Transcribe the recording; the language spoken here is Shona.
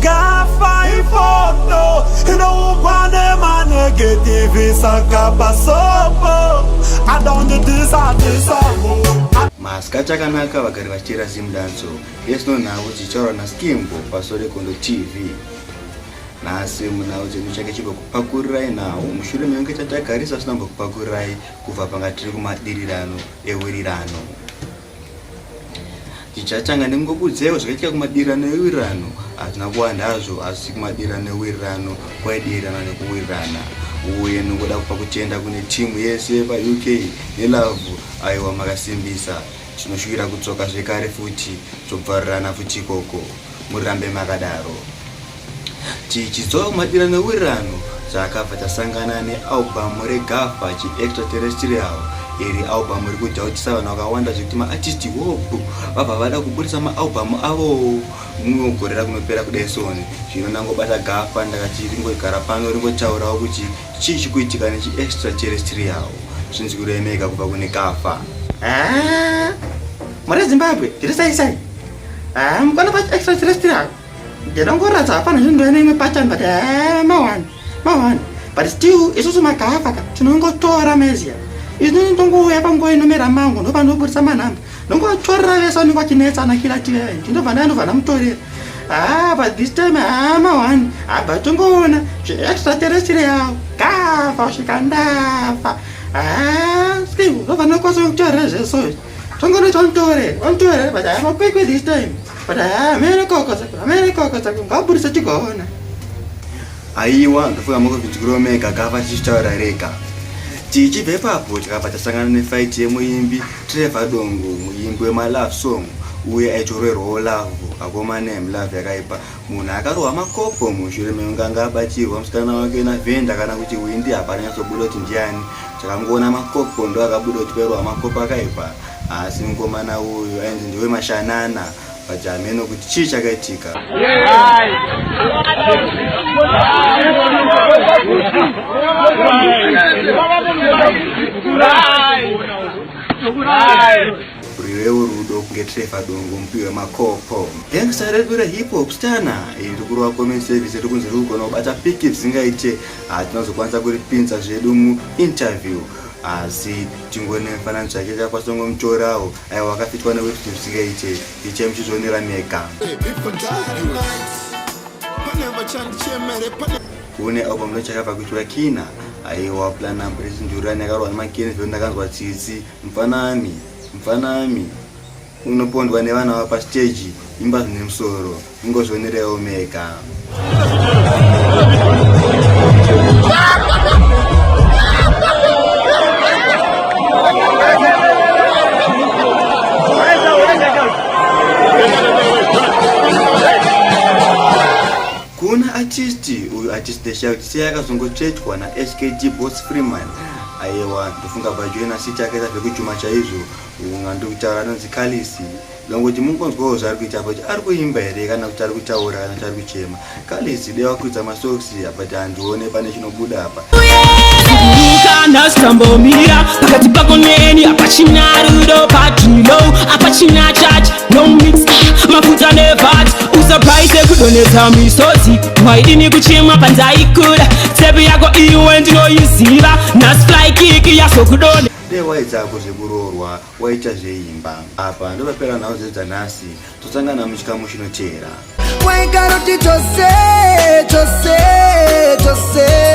Gafa ifoto inoumbwa nemanegative saka pasopo adondidisatisa. Masikati akanaka vagari vachiteera Zimdanso yesino nhau dzichitaurwa naSkimbo paSore Kondo TV. Nhasi munhau dzedu chake chimbokupakurirai nhau mushure mekunge tatagarisa tisina kumbokupakurirai kubva panga tiri kumadirirano ewirirano. Tichatanga nekungokudzewo zvakaitika kumadirano ewirirano. Hazvina kuwanda hazvo asi kumadirano ewirirano kwaidirirana nekuwirirana. Uye ndingoda kupa kutenda kune team yese yepaUK nelove aiwa makasimbisa. Tinoshuvira kudzoka zvekare futi tobvarirana futi ikoko. Murambe makadaro. Tichidzoka kumadira newirirano takabva tasangana nealbum reGafa chiExtraterrestrial. Iri album riri kudhautisa vanhu vakawanda zvekuti maartist hobho vabva vada kuburitsa maalbum avowo mumwe gore rakunopera kudai soni. Zvino ndangobata Gafa ndakati ringogara pano ringotaurawo kuti chii chikuitika nechiExtraterrestrial. Zvinzwirei mega kubva kune Gafa. Ah, mhuri yeZimbabwe tiri sei sei? Ah, mukona pachiExtraterrestrial. Ndinongoratidza hapana zvinhu neimwe pattern but eh, mawani mawani but still isusu magafa ka tinongotora meziya izvi ndongouya panguva inomera mango ndopanoburitsa manhamba ndongotorera vese vanenge vachinetsa ana kila tive ndinobva ndandobva ndamutorera ah but this time ah mawani abva ah, tongoona zveextraterrestrial yavo gafa kusvika ndafa ah still ndobva ndokwanisa kutorera zveso izvi tongonoita vanditorere vanditorere but ah makwekwe this time But hamene koko dzako, hamene koko dzako, ngaburitse tigoona. Aiwa, ndofunga makuzvinzwirawo mega gava tichitaura rega. Tichibva ipapo takabva tasangana nefight yemuimbi Trevor Dongo, muimbi wemalove song uye aitorwerwawo love akomana love yakaipa munhu akarohwa makopo mushure mekunge anga abatirwa musikana wake navhenda kana kuti windi hapana nyatsobuda kuti ndiani takangoona makopo ndo akabuda kuti pairohwa makopo akaipa Asi mukomana uyu ainzi ndiwe mashanana but hameno kuti chii chakaitika. Rwirewo rudo kunge Trevor Dongo mupiwe makopo. Gangster redu rehip hop stana iri kurova comment service riri kunzi riri kugona kubata piki zvisingaite hatinazokwanisa kuripinza zvedu muinterview asi tingone mufananidzo yake chakwanisa kungomutorawo aiwa akafitwa newebsite zvisingaite ichai muchizvionera mega. Kune album launch yakabva kuitwa Kina aiwa plan number isindurani yakarohwa nemakeni zvekuti ndakanzwa tsitsi mfanami mfanami Unopondwa nevana vapa stage imba zvine musoro ingozvionerewo mega. Kuna artist uyu artist the shout sei akazongotsvetwa na SKD Boss Freeman ayewa ndofunga bajoina city akaita zvekujuma chaizvo Unga ndikutaura anonzi Kalisi ndongoti mungonzwawo zvaari kuita apa kuti ari kuimba here kana kuti ari kutaura kana kuti ari kuchema. Kalisi dai wakwidza masocks but handione pane chinobuda apa. Kana tambomira pakati pako neni hapachina rudo patilo hapachina church no mix mafuta nevat usapaise kudonhedza misodzi waidini kuchemwa pandaikura tsepi yako iwe ndinoiziva nhasi fly kick yazokudonhe Dai waidzako zvekuroorwa waita zveimba. Apa ndopapera nhau dzedu dzanhasi tosangana muchikamu chinoteera. Waigaroti chose chose chose.